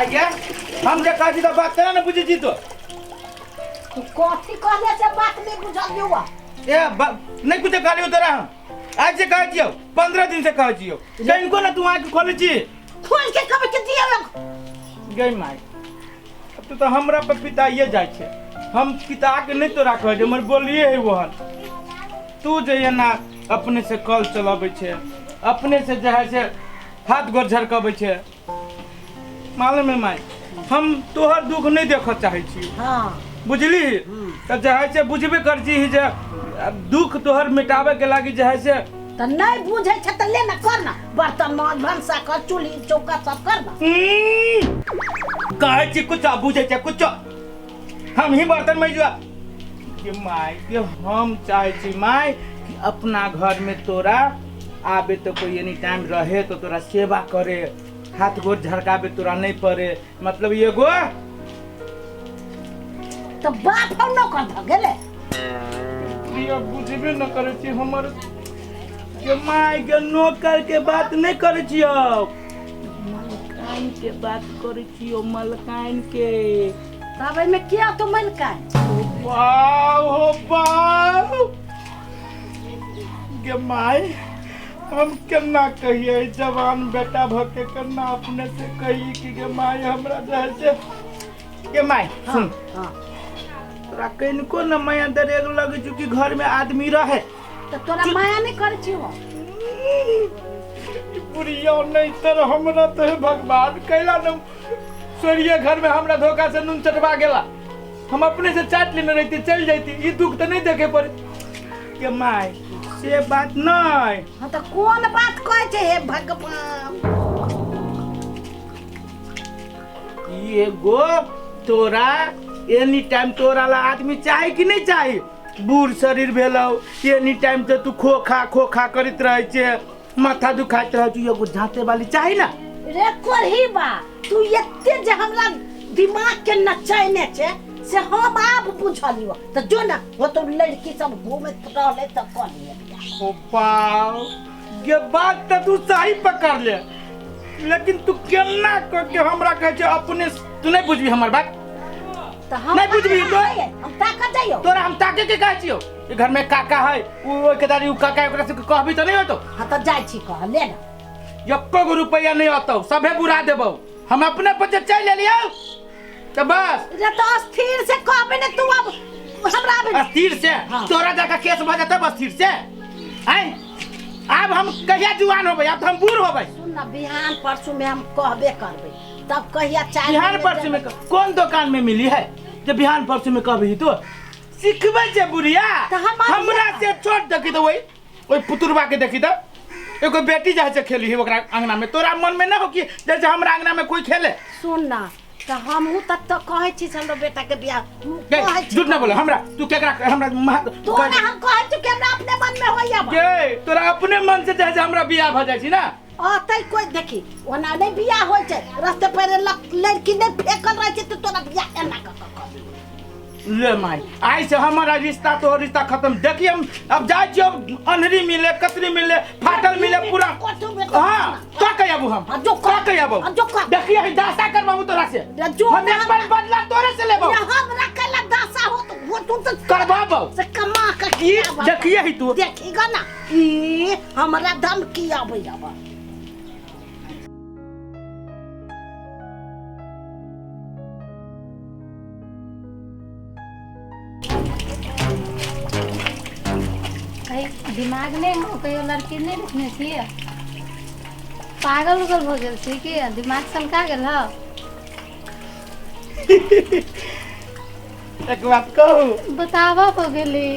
गे, हम जे कहै छी तऽ बात केना ने बुझै छी तू? तू कथी कहले से बात नहीं बुझलियौ आ। ए नहीं कुछ कहलियौ तोरा हम। आज से कहै छियौ, 15 दिन से कहै छियौ, कनिको ने तू आँखि खोलै छी। खोल के कब के दिया लोग। गई माय, अब तू तऽ हमरा पर पिताइए जाइ छै। हम पिता के नहीं तोरा कहै छै, हमर बोलिए है ओहन। तू जे एना अपने से कल चलाबै छै, अपने से जे है से हाथ गोर झरकबै छै, मालूम है माय, हम तोहर दुख नहीं देखऽ चाहै छी। बुझली? तऽ जे है से बुझबे कर छी जे दुख तोहर मिटाबे के लागी जे है से। तऽ नहीं बुझै छै तऽ ले ना, कर ना, बर्तन माज, भनसा कर, चूल्ही चौका सब कर ना। कहै छी कुछ बुझै छै कुछ, हम ही बर्तन में जुआ के माय के। हम चाहै छी माय कि अपना घर में तोरा आबे तो कोई एनी टाइम रहे तो तोरा सेवा करे, हाथ गोर झरकाबे तोरा नहीं पड़े, मतलब एगो तऽ बाप हम नौकर भऽ गेलै। प्रिय बुझबे न करै छी हमर के माय के, नौकर के बात नहीं करै छियौ, मलकाइन के बात करै छियौ, मलकाइन के। तब एहिमे किया तो मलकाइन? वाह हो वाह गे माय, हम केना कहिए, जवान बेटा भ के केना अपने से कही कि गे माय हमरा जे है से। गे माय सुन, तोरा कनिको न माया दरेग लगे छौ कि घर में आदमी रहे? तऽ तोरा माया नहीं करै छी हो? बुढ़िया नहीं तर हमरा तो हे भगवान कैला न सोरिये घर में हमरा धोखा से नून चटवा गेला। हम अपने से चाट लेने रहती, चल जाती, ई दुख तो नहीं देखे पड़े के माय, से बात नहीं। हाँ तऽ कोन बात कहै छै हे भगवान? ई एगो तोरा एनी टाइम तोरा ला आदमी चाही कि नहीं चाही? बूढ़ शरीर भेलौ, एनी टाइम तो तू खोखा खोखा करैत रहै छै, माथा दुखाइत रहै छै, एगो झाँते वाली चाही ना। रे कोरही बा, तू एते जे हमरा दिमाग के नचैने छै से हम आब बुझलियो। तऽ जो ना, वो तो लड़की सब घूमैत रहलै तऽ कहलिए बियाह। ओ बाप ये बात तऽ तू सही पकड़ ले, लेकिन तू केना कह के हमरा कहै छै अपने तू नहीं बुझबी हमर बात। तऽ हम नहीं बुझबी तो? हम ताकत जाइयो। तोरा हम ताके के कहै छियौ, ई घर में काका है, उ ओइ के दादी, उ काका है, ओकरा से कहबी तऽ नहीं होतो। हाँ तऽ जाइ छी कह ले ना। एको गो रुपया नहीं अतौ, सभे बुरा देबौ। हम अपने पर जे चलि एलियौ तऽ बस। रे तऽ अस्थिर से कहबे ने तू अब हमरा आबे। अस्थिर से? हाँ। तोरा जाकर केस भऽ जेतौ अस्थिर से। आँय, आब हम कहिया जुआन होबै? आब तऽ हम बूढ़ होबै। सुन ना, बिहान परसू में हम कहबे करबै, तब कहिया चाय बिहान लेने परसू में जेबै। कोन दुकान में मिली है जे बिहान परसू में कहबही? तू सिखबै छै बुढ़िया। तऽ हम आब हमरा से छोट देखी तऽ ओहि ओहि पुतुरबा के देखी तऽ एगो बेटी जाइ छै खेली है ओकरा अंगना में, तोरा मन में न हो कि जैसे हमरा अंगना में कोई खेले? सुन ना, तऽ हमहूँ तब तऽ कहै छी से हमरो बेटा के बियाह गै, कहै छी। झूठ ना बोले हमरा, तू केकरा हमरा तू ना, हम कहै छी कि हमरा अपने मन में होइया बा। गे, तोरा अपने मन से जे हमरा बियाह भऽ जाइ छी ना? अतै कोई देखी ओना नहीं बियाह होइ छै, रस्ते पर लड़की नहीं फेकल रहै छै तऽ तोरा बियाह एना कऽ कऽ कर। ले माय, आइ से हमारा रिश्ता तो रिश्ता खत्म। देखिए हम अब जाइ छियौ, अन्हरी मिले, कतरी मिले, फाटल मिले, पूरा कथू बेटा। हाँ तो कहि आबू हम। हाँ, जो कर। तो कहि आबू। हाँ, जो कर। देखिए ही दासा करबाबू तोरा से। रे, जो हम ना एक बार बदला तोरे से लेबौ। ये हमरा कला दासा हो तो वो तू तो करबाबौ। से कमा के ई खियाबा। देखिए ही तू। देखिएगा ना, ई हमरा धमकी आबै आबा। कहीं दिमाग नहि हो, कहियो लड़की नहि देखने छियै? पागल उगल भऽ गेल छी कि दिमाग सनका गेल हौ? एक बात कहू? बताबऽ भऽ गेली।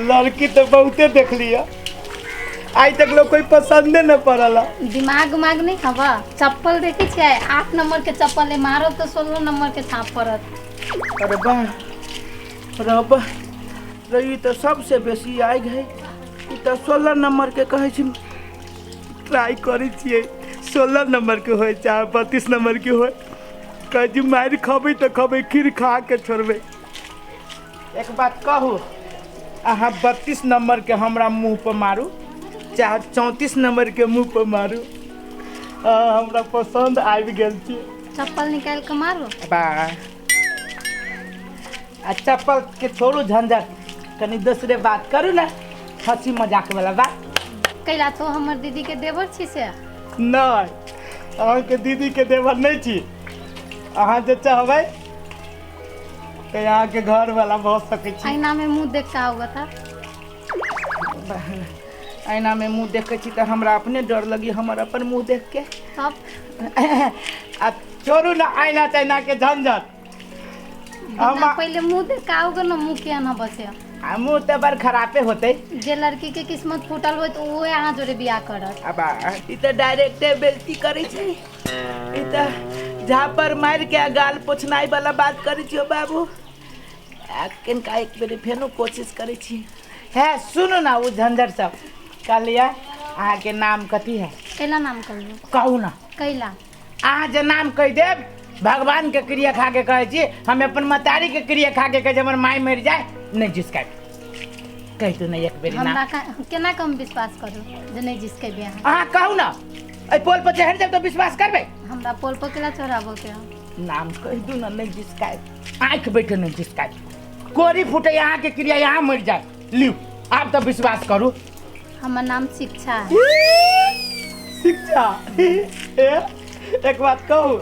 लड़की तो बहुते देख लिया, आइ तक लोग कोई पसंदे न पड़ल। दिमाग उमाग नहि खबा। चप्पल देखै छियै? 8 नंबर के चप्पल है, मारब तऽ 16 नंबर के छाप पड़त। अरे वाह रब रे, ई तऽ सबसे बेसी आइ गए, ई तऽ 16 नंबर के कहै छी। ट्राई करै छियै, 16 नंबर के होय चाहे 32 नंबर के होय, कहै छी मारि खबै तऽ खबै, खीर खा के छोड़बै। एक बात कहू, अहाँ 32 नंबर के हमरा मुँह पर मारू चाहे 34 नंबर के मुँह पर मारू, हमरा पसन्द आबि गेल छी। चप्पल निकालि कऽ मारू। बा आ चप्पल के छोड़ू झंझट, कनी दोसरे बात करू ने, हंसी मजाक वाला बात। कैला तो हमर दीदी के देवर छी से? नहि, अहाँके दीदी के देवर नहि छी। अहाँ जे चाहबै तऽ अहाँके घर वाला भऽ सकै छी। आईना में मुंह देख के आओ था। आईना में मुंह देखै छी तऽ हमरा अपने डर लगी हमर अपन मुंह देख के। तब आ छोड़ू ने आईना चाइना के झंझट। हम पहले मुंह देख के आओगे ना, मुंह के ना बसे। आ मुंह तऽ बड़ खराबे होतै। जे लड़की के किस्मत फूटल होय तो वो अहाँ जोड़े बियाह करत। अब ई तऽ डायरेक्टे बेइज्जती करै छै। ई तऽ झापर मारि के गाल पोछनाइ वाला बात करै छियौ बाबू। आ किनका एक बेर फेनो कोशिश करै छी। हे सुनू ना, ओ झंझट सब कहलियै अहाँके नाम कथी है? कैला नाम कहलू? कहू ना। कैला? अहाँ जे नाम कहि देब, भगवान के क्रिया खा के कहै छी, हम अपन मतारी के क्रिया खा के कहै छी, हमर माय मरि जाय नहि जिसकायब। कहि दू ने एक बेर नाम। हमरा केना कम विश्वास करू जे नहि जिसकेबै अहाँ? अहाँ कहू ना, एहि पोल पर चढ़ि जायब तऽ विश्वास करबै? हमरा पोल पर केला चढ़ाबऽ के? नाम कहि दू ना, नहि जिसकायब। आँखि बैठे नहि जिसकायब, कोरी फूटे अहाँके क्रिया, यहाँ मरि जाय। लिउ आब तऽ विश्वास करू। हमर नाम शिक्षा है। शिक्षा? एक बात कहू,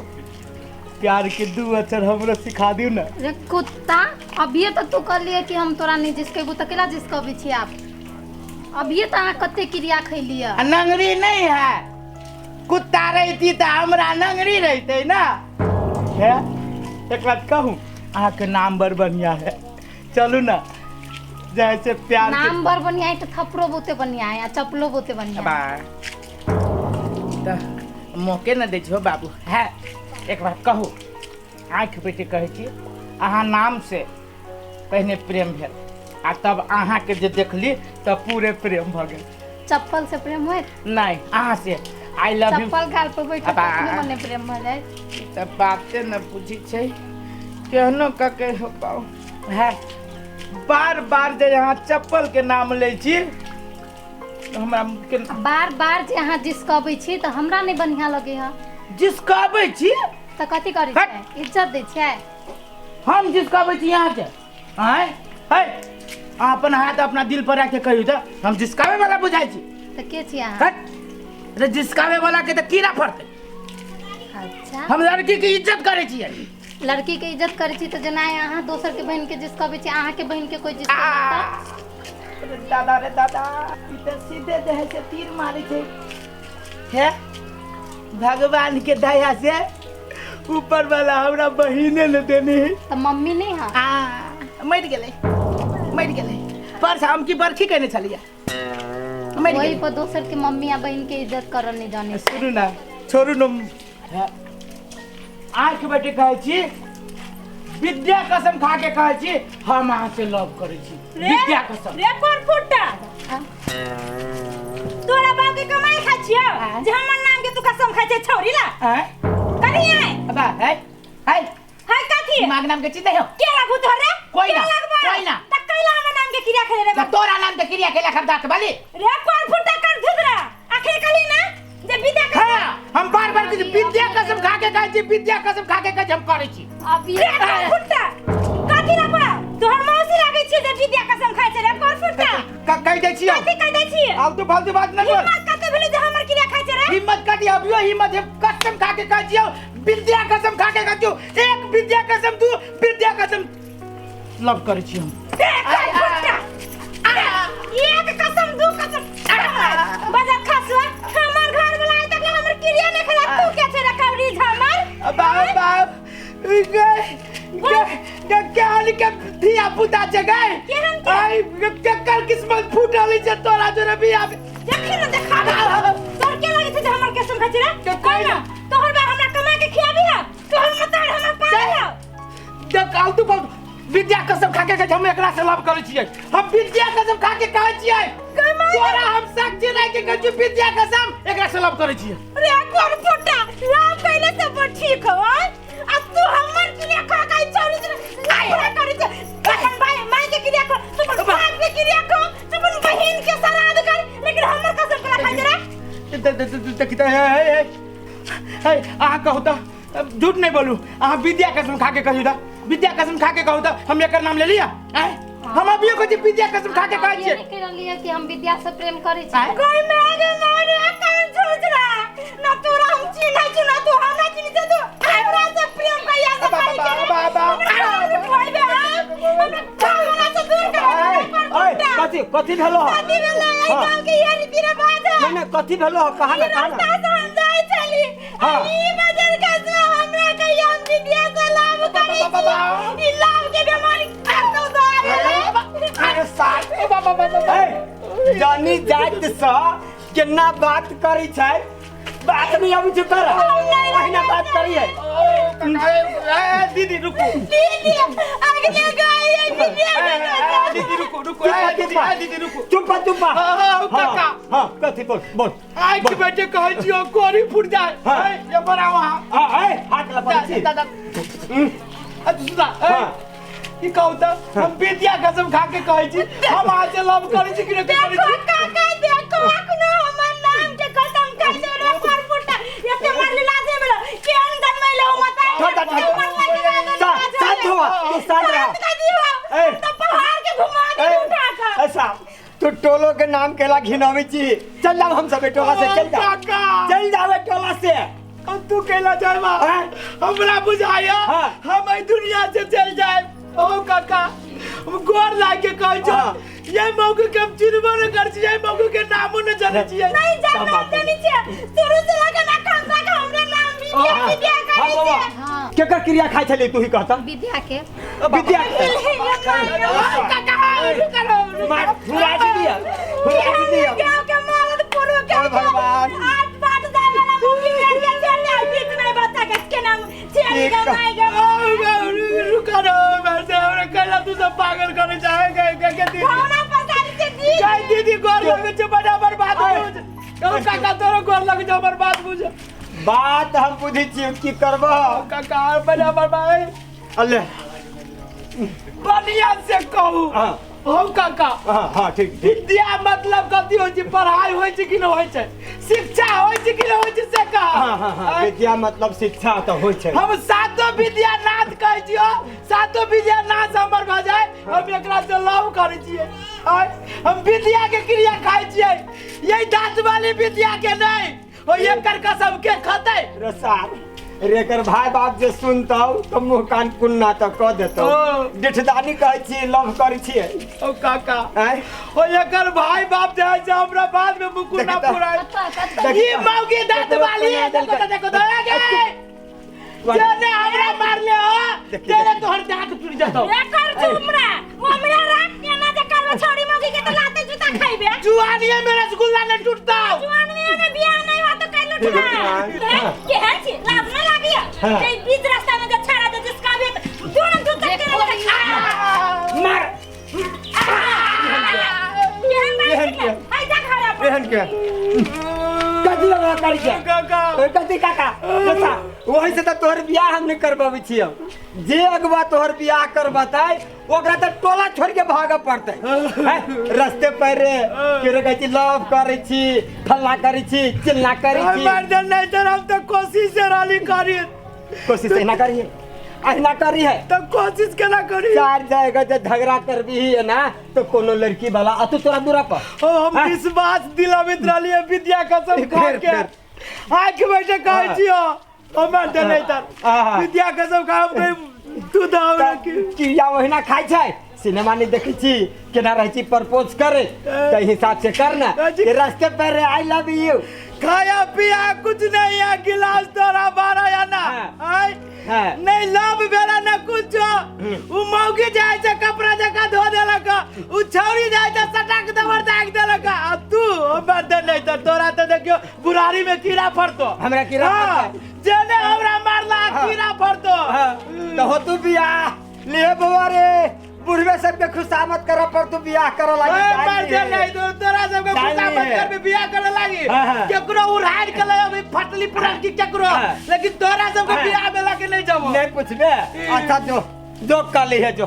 प्यार के दू अक्षर हमरो सिखा दियौ ने। रे कुत्ता, अभिये तऽ तू कहलिए कि हम तोरा नहि जिसकेबू, तऽ केला जिसकबै छी आप? अभिये तऽ अहाँ कते क्रिया खैलिए। आ नंगरी नहीं है, कुत्ता रहती तऽ हमरा नंगरी रहते ना। है एक बात कहू, अहाँके नाम बड़ बढ़िया है। चलू ना जैसे प्यार के नाम बड़ बढ़िया है तऽ थपरो बहुते बढ़िया है आ चप्पलो बहुते बढ़िया है। बा तऽ मौके न दै छहो बाबू। है एक बात कहू, आँखि बेटी कहै छी, अहाँ नाम से पहिने प्रेम भेल आ तब अहाँके जे देखली तऽ पूरे प्रेम भऽ गेल। चप्पल से प्रेम होइत? नहि, अहाँ से I love you. चप्पल गाल पर बैठे अबा। तखने मने प्रेम भऽ जाय। तऽ बाते न बुझी छै, केहनो कऽ के हो पाओ। है बार बार जे अहाँ चप्पल के नाम लै छी हमरा के बार बार जे अहाँ जिसकबै छी तऽ हमरा नहि बढ़िया लगै है। जिसकाबै छी तऽ कथी करै हट। छियै? इज्जत दै छियै? हम जिसकाबै छी अहाँके? आँय है, अहाँ अपन हाथ अपना दिल पर राखि के कहियौ तऽ हम जिसकाबै वाला बुझाइ छी? तऽ के छी अहाँ? हट रे, जिसकाबै वाला के तऽ कीड़ा फड़तै। अच्छा, हम लड़की के इज्जत करै छियै। लड़की के इज्जत करै छी तऽ जेना अहाँ दोसर के बहिन के जिसकबै छी, अहाँ के बहिन के कोई जिसकबै तऽ? रे दादा रे दादा, ई तऽ सीधे जे है से तीर मारै छै। हे भगवान के दया से ऊपर वाला हमरा बहिने ने देने है। तऽ मम्मी नहि है? आ मरि गेलै, मरि गेलै। परस हम की बरखी केने छलियै, मरि वही गेलै। पर दोसर के मम्मी आ बहिन के इज्जत करऽ नहि जानै। सुनू ना, छोड़ू न। आँखि बैठे कहै छी, विद्या कसम खा के कहै छी, हम अहाँ से लव करै छी, विद्या कसम। रे कोन फुट्टा, तोरा बाप के कमाई खाइ छियौ जे हमर नाम के तू कसम खाइ छै छौरी ला? आँय? कथी आय? अबा है है। हाय कथी? दिमाग नाम के चीज नहीं हो। के लागू तोहर रे? कोई के ना, लगबा? कोई ना। त कैला हमर नाम के क्रिया खेले रे? त तोरा नाम के क्रिया खेला खबदात बाली। रे कोन फुट्टा, कर धुतरा, आखिर कहली ना जे विद्या के। हाँ, हम बार बार कहै छी, विद्या कसम खा के कहै छी, विद्या कसम खा के कहै छी, हम करै छी। अभी रे कोन फुट्टा, कथी लगबा? तोहर मौसी लागै छै जे विद्या कसम खाइ छै। रे कोन फुट्टा, कहि दै छी। कथी कहि दै छी? फालतू फालतू बात नहि बोल। हिम्मत कते भेलै जे हमर क्रिया खाइ छै रे? हिम्मत कथी? अभियो हिम्मत है। कसम खा के कहै छियौ, विद्या कसम खा के कहै छियौ, एक विद्या कसम, दू विद्या कसम, लव करै छी हम। रे कोन फुट्टा, एक कसम दू कसम, बजर खसुआ, हमर घर वाला आइ तक हमर क्रिया नहि खेला, तू के छै रे कौड़ी झमर? बाप बाप गे गे गे, केहन के धिया पुता छै गे? केहन के? आई केकर किस्मत फूटल छै तोरा जोरे बियाह? देखी ने, देखा तोर के लागै छै जे हमर कसम खाइ छै रे? के कोई ना। तोहर बा हमरा कमा के खियाबी है, तोहर मतार हमरा पाले है। देख आलतू फालतू, विद्या कसम खा के कहै छी, हम एकरा से लव करै छियै। हम विद्या कसम खा के कहै छियै, तोरा हम साक्षी राखि के कहै छियै, विद्या कसम एकरा से लव करै छियै। रे कोन फुट्टा, लव कैले से बड़ ठीक हो आ तू हमर क्रिया खा के छौरी से लफड़ा करै छै। अपन भाई माय के क्रिया खा, तू अपन बाप के क्रिया खा, तू अपन बहिन के श्राद्ध कर, लेकिन हमर कसम केला खाइ छै रे? देखी तऽ हे हे हे, अहाँ कहू तऽ झूठ नहीं बोलू, अहाँ विद्या कसम खा के कहू दा, विद्या कसम खा के कहू दा, हम एकर नाम ले लिया? आय हम अभियो कहै छी विद्या कसम खा के कहै छियै। नहीं कहि रहलियै कि हम विद्या से प्रेम करै छी। कोई मागे मारे कान छुछरा ना तोरा हम चिन्है छी ना तू हमरा चिन्है छी, तू हमरा से प्रेम कहिया से करै छी? बाबा हमरा हमरा से दूर कर। ओए कथी कथी भेलो? कथी भेलो? एहि गांव के ये रीति रिवाज है। नहीं नहीं कथी भेलो? कहा ना कहा ना। रास्ता से हम जाइ छली, ई बजर कसमा हमरा कहिया हम विद्या से लाभ करै छी, ई लाभ के बीमारी कतौ से आबै। अरे साथ बाबा बाबा जानी जात स केना बात करै छै, बात नहीं आबै छै तोरा, अहिना बात करी है। दीदी रुकू, दीदी अगले गाय है विद्या के। दीदी रुकू रुकू, दीदी दीदी रुकू, चुप चुप। हां काका हां कथी बोल बोल। आइ के बेटे कहै छियो कोरी फूट जाय। ये बड़ा वहां हां ए हाथ लगा छी दादा। अच्छा हां की कहू त हम विद्या कसम खा के कहै छी हम अहाँ से लव करै छी कि नहि करै छी? काका देखो अखनो हमर नाम के कसम खाइ दे रे पर फुटा एते मारले लाजे मेलो केहन जन्मैलो मत शांत हुआ तू, शांत रह। ए त पहाड़ के घुमा दे उठा के। ऐसा तू टोलो के नाम केला घिनाबै छी। चल जाओ हम सब टोला से, चल जाओ चल जाओ टोला से। अब तू केला जाबा हमरा बुझाया हम एहि दुनिया से चल जाए। ओ काका हम गोर लाग के कहै छौ ये मौके के हम चिन्हबो न करै छी, ये मौके के नामो न जानै छियै। नहीं जानना जानै छियै शुरू से लगा ना खान तक हमरा नाम विद्या विद्या करै छै। हां केकर क्रिया खाइ छली तू ही कहता? विद्या के। विद्या काका रुको मार फुरा दिया, फुरा दिया गांव के मारत पुरो के भगवान आठ बाट जाय वाला मौकी कर के चल जाय बीच में बच्चा के के नाम चल गमाई गे। रुको रो वैसे हमरा कहला तू सब पागल करे चाहे के के दीदी भावना पसारी के दी जय दीदी गोर लगे छै बड़ा बर्बाद बुझ। ओ काका तोरो गोर लगे छै बर्बाद बुझ। बात हम बुझै छियै की करबह काका बड़ा बर्बाद। अल्ले बढ़िया से कहू। हां हो काका हां हां ठीक ठीक। विद्या मतलब कथी होइ छै? पढ़ाई होइ छै कि नहि होइ छै? शिक्षा होइ छै कि नहि होइ छै से कह। हां हां हां विद्या मतलब शिक्षा त होइ छै। हम सातो विद्या नाथ कहै छियो, सातो विद्या नाथ हमर भऽ जाय हम एकरा से लव करै छियै। हम विद्या के क्रिया खाइ छियै, यही दांत वाली विद्या के नहीं। ओ एकर कसम के खतै रे साहब रे, एकर भाई बाप जे सुनतौ तो मुँह कान कुन्ना त क देतौ। डिठदानी कहै छी लव करै छियै। ओ काका ओ एकर भाई बाप जे है से हमरा बाद में मुँह कुन्ना पुराय। ई मौगी दांत वाली है, देखो देखो गे जेने हमरा मारले हो तेरे तोहर दांत टूट जतौ। एकर झुमरा हमरा राख के ना जे करबो छोड़ी मौगी के त लाते जूता खाइबे। जुआनिए में रसगुल्ला न टूटतौ। जुआनिए में बियाह नहीं हो तो कैल उठा केहन छी लाज न लागिया जे बीच रास्ता में जे छाड़ा दे जिसका भी दोनों जूता के लगा मार केहन बात छै हाय जा घर पर एहन के कथी लगा करी के काका कथी काका बता। वही से त तोहर बियाह हम नहीं करबाबै छियौ। जे अगवा तोहर बियाह करबतै ओकरा त टोला छोड़ के भागऽ पड़तै। रस्ते पर रे केरो कहै छी लव करै छी फल्ला करै छी चिल्ला करै छी। मर्द नहीं तर हम तो कोशिश से रहली करी। कोशिश अहिना करी अहिना करी है तो कोशिश केना करी? चार जाएगा जे झगड़ा करबी है ना तो कोनो लड़की वाला अतु तोरा दूरा पर। ओ हम विश्वास दिलाबित रहली विद्या कसम खा के आंख बैठे कहै छियो हमर त नहीं तर विद्या कसम खा तू दाव क्रिया ओहिना खाइ छै। सिनेमा नहीं देखै छी केना रहै छी प्रपोज करे त हिसाब से कर ना कि रास्ते पर I love you. खाया पिया कुछ नहीं है, गिलास तोरा बारा या ना आय नहीं लव बेरा ना कुछ। उ मौगी जाय छै कपड़ा जका धो देलक, उ छौरी जाय छै सटक दबर दाग देलक, आ तू हमर दे नहीं त तोरा त देखियो बुरारी में कीड़ा फड़तो। हमरा कीड़ा फड़तो जेने हमरा मारला कीड़ा फड़तो। त हो तू बियाह ले बउआ रे, बुढ़वे सबके खुशामद करऽ पर तू बियाह करऽ लागी। मर दे नहीं तो तोरा सबके खुशामद करबे बियाह करऽ लागी। केकरो उड़ाड़ के ले अभी फटली पुरान की केकरो, लेकिन तोरा सबके बियाह में लागे नहीं जाबो। नहीं पूछबे? अच्छा जो जो कली है जो